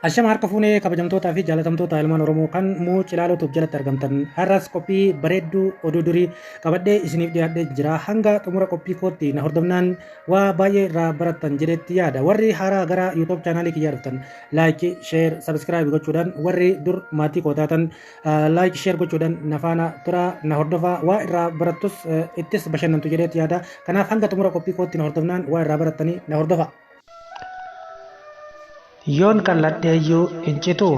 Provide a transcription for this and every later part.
Ashama harka fuunee kabajamtootaa fi jaalatamtoota ilmaan Oromoo kan muu Cilaalootuuf jalatti argamtan har'as qophii bareedduu oduu durii qabadhee isiniif dhiyaadhee jira. Hanga xumura qophii kootti na hordofnaan waa baay'ee irraa barattan jedhetti yaada. Warri haaraa gara YouTube chaanaalii kiyyaa dhuftan like, share, subscribe gochuudhaan warri dur maatii koo taatan like, share gochuudhaan na faana tura na hordofaa waa irraa barattus ittis bashannantu jedhetti yaada. Kanaaf hanga xumura qophii kootti na hordofnaan waa irraa barattanii na hordofa. Yoon qal'adheeyyuu hin cituu?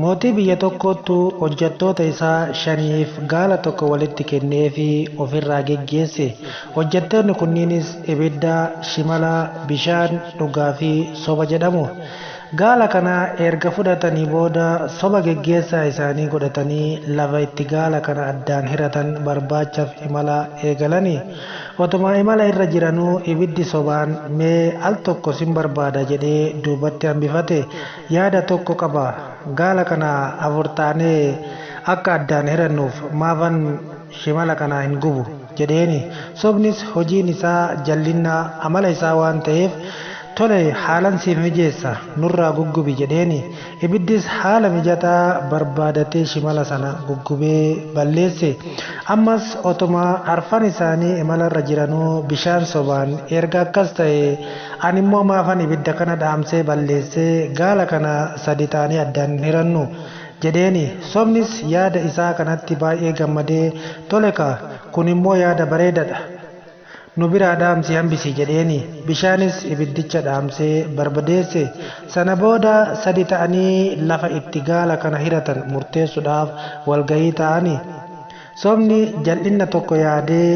Mootii biyya tokkoottu hojjettoota isaa shaniif gaala tokko walitti kenneefii ofirraa geggeesse. Hojjettoonni kunniinis Ibidda, Shimala, Bishaan, Dhugaa fi Soba jedhamu. Gaala kana erga fudhatanii booda soba geggeessaa isaanii godhatanii lafa itti gaala kana addaan hiratan barbaachaaf imala eegalani. Otuma imala irra jiranuu ibiddi sobaan mee al tokko sin barbaada jedhee duubatti hambifate. Yaada tokko qaba. Gaala kana afur taanee akka addaan hirannuuf maafan shimala kana hin gubu jedheeni. Sobnis hojiin isaa jallinna amala isaa waan ta'eef tole haalan siif mijeessa nurraa guggubi jedheeni. Ibiddis haala mijataa barbaadatee shimala sana guggubee balleesse. Ammas otuma arfan isaanii imalarra jiranuu bishaan sobaan erga akkas ta'ee animmoo maafan ibidda kana dhaamsee balleessee gaala kana sadi taanee addaan hin hirannu jedheeni. Sobnis yaada isaa kanatti baay'ee gammadee tole kaa kunimmoo yaada bareedadha. Nu biraa dhaamsii hambisi jedheeni. Bishaanis ibiddicha dhaamsee barbadeesse. Sana booda sadi ta'anii lafa itti gaala kana hiratan murteessudhaaf walgahii taa'ani. Sobni jal'inna tokko yaadee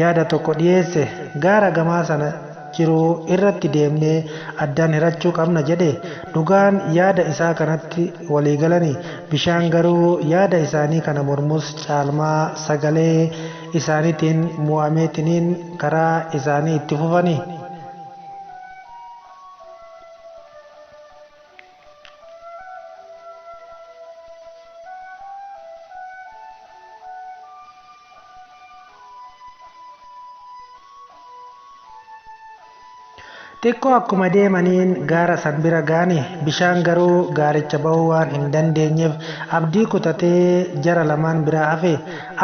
yaada tokko dhiyeesse. Gaara gamaa sana jiru irratti deemnee addaan hirachuu qabna jedhe. Dhugaan yaada isaa kanatti waliigalani. Bishaan garuu yaada isaanii kana mormus caalmaa sagalee isaaniitiin mo'ameetiniin karaa isaanii itti fufani. Xiqqoo akkuma deemaniin gaara san bira ga'ani. Bishaan garuu gaaricha ba'uu waan hin dandeenyeef abdii kutatee jara lamaan biraa hafe.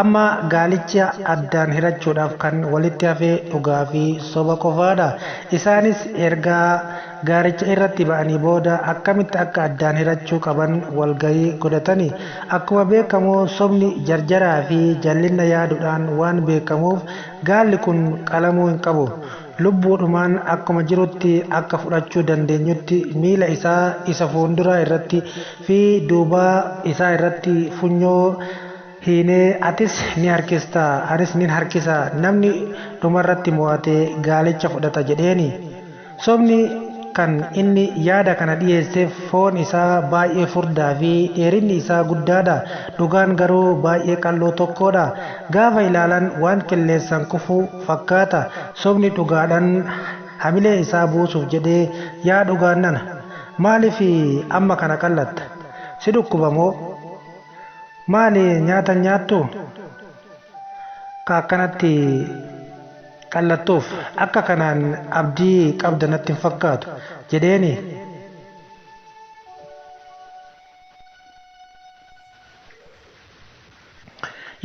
Amma gaalicha addaan hirachuudhaaf kan walitti hafe dhugaa fi soba qofaadha. Isaanis erga gaaricha irratti ba'anii booda akkamitti akka addaan hirachuu qaban walgahii godhatani. Akkuma beekamu sobni jarjaraa fi jallinna yaadudhaan waan beekamuuf gaalli kun qalamuu hin qabu. Lubbuudhumaan akkuma jirutti akka fudhachuu dandeenyutti miila isaa isa fuunduraa irratti fi duubaa isaa irratti funyoo hiinee atis ni harkista anis nin harkisa namni dhumarratti mo'ate gaalicha fudhata jedheeni. Sobni kan inni yaada kana dhiyeesseef foon isaa baay'ee furdaa fi dheerinni isaa guddaadha. Dhugaan garuu baay'ee qal'oo tokkoodha. Gaafa ilaalan waan qilleensaan kufu fakkaata. Sobni dhugaadhan hamilee isaa buusuuf jedhee yaa dhugaan nana! Maaliif amma kana qal'atta? Si dhukkuba moo? Maali nyaata hin nyaattuu? Ka akkanatti qal'attuuf akka kanaan abdii qabda natti hin fakkaatu jedheeni.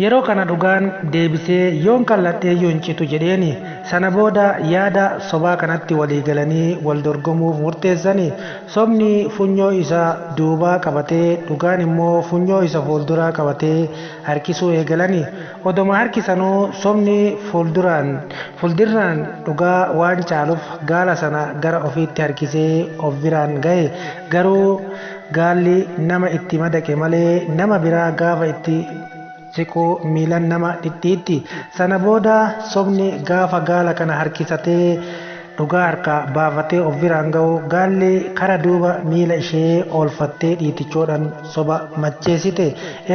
Yeroo kana dhugaan deebisee yoon qal'adheeyyuu hin citu jedheeni. Sana booda yaada sobaa kanatti walii galanii wal dorgomuuf murteessani. Sobni funyoo isa duubaa qabatee dhugaan immoo funyoo isa fuulduraa qabatee harkisuu eegalani. Odoma harkisanuu sobni fuulduraan fuldirraan dhugaa waan caaluf gaala sana gara ofiitti harkisee of biraan gahe. Garuu gaalli nama itti madaqe malee nama biraa gaafa itti siqu miilan nama dhidhiitti. Sana booda sobni gaafa gaala kana harkisatee dhugaa harkaa baafatee of biraan ga'u gaalli kara duuba miila ishee oolfattee dhiitichoodhan soba macheessite.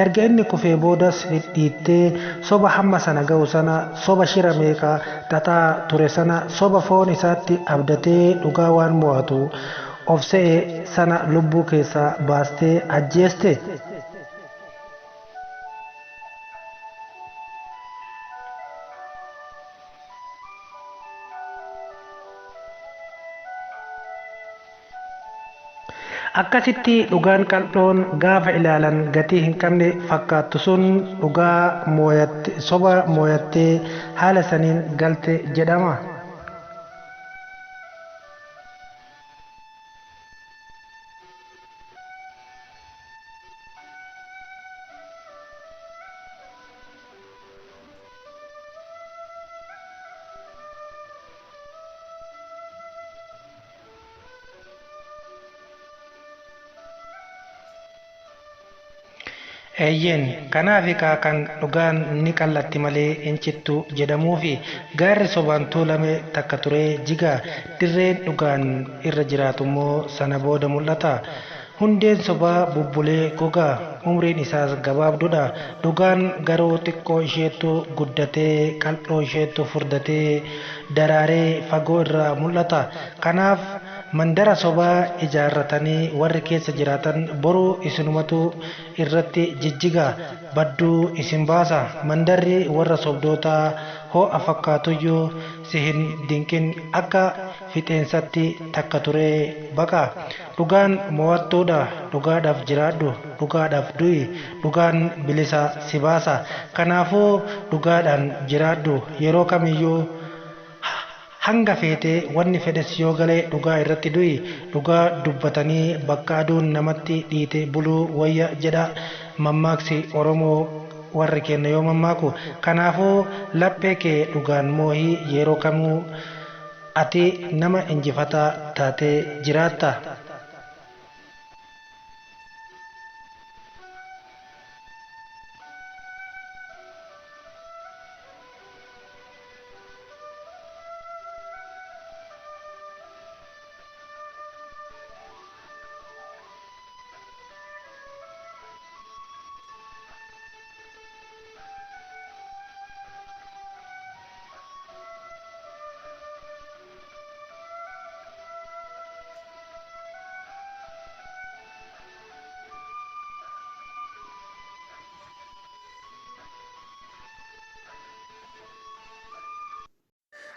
Erga inni kufee boodas dhidhiittee soba hamma sana ga'u sana soba shira meeqa xaxaa ture sana soba foon isaatti abdatee dhugaa waan mo'atu of se'e sana lubbuu keessaa baastee ajjeeste. Akkasitti dhugaan qal'oon gaafa ilaalan gatii hin qabne fakkaattu sun dhugaa mooyatte soba mooyattee haala saniin galte jedhama. Eeyyeen, kanaaf egaa kan dhugaan ni qallatti malee hin cittu jedhamuufi. Gaarri sobaan tuulame takka turee jiga. Dirreen dhugaan irra jiraatu immoo sana booda mul'ata. Hundeen sobaa bubbulee goga. Umriin isaas gabaabduudha. Dhugaan garuu xiqqoo isheettu guddatee, qal'oo isheettu furdatee, daraaree fagoo irraa mul'ata. Kanaaf mandara sobaa ijaarratanii warri keessa jiraatan boru isinumatu irratti jijjiga, badduu isin baasa. Mandarri warra sobdootaa ho'a fakkaatuyyuu si hin dinqin, akka fixeensatti takka turee baqa. Dhugaan mo'attuudha. Dhugaadhaaf jiraadhu, dhugaadhaaf du'i, dhugaan bilisa si baasa. Kanaafuu dhugaadhaan jiraadhu yeroo kamiyyuu. Hanga feete wanni fedhes yoo gale dhugaa irratti du'i. Dhugaa dubbatanii bakka aduun namatti dhiite buluu wayya jedha mammaaksi Oromoo warri keenna yoo mammaaku. Kanaafuu laphee kee dhugaan moohi yeroo kamuu ati nama injifataa taatee jiraatta.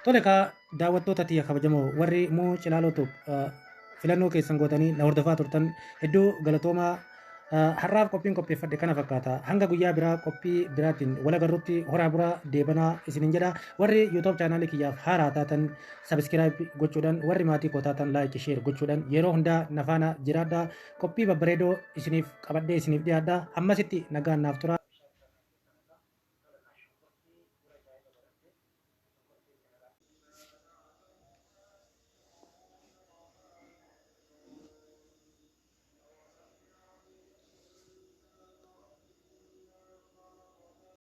Tole kaa daawwattoota tiyya kabajamoo warri moo Cilaaloo Tube filannoo keessan gootanii na hordofaa turtan hedduu galatoomaa. Har'aaf qophiin qopheeffadhe kana fakkaata. Hanga guyyaa biraa qophii biraatiin wal agarrutti horaa buraa deebanaa isinin jedha. Warri YouTube chaanaalii kiyyaaf haaraa taatan sabiskiraayib gochuudhaan, warri maatii koo taatan laayik sheer gochuudhaan yeroo hundaa na faana jiraadha. Qophii babbareedoo isiniif qabadhee isiniif dhiyaadha. Hammasitti nagaan naaf tura.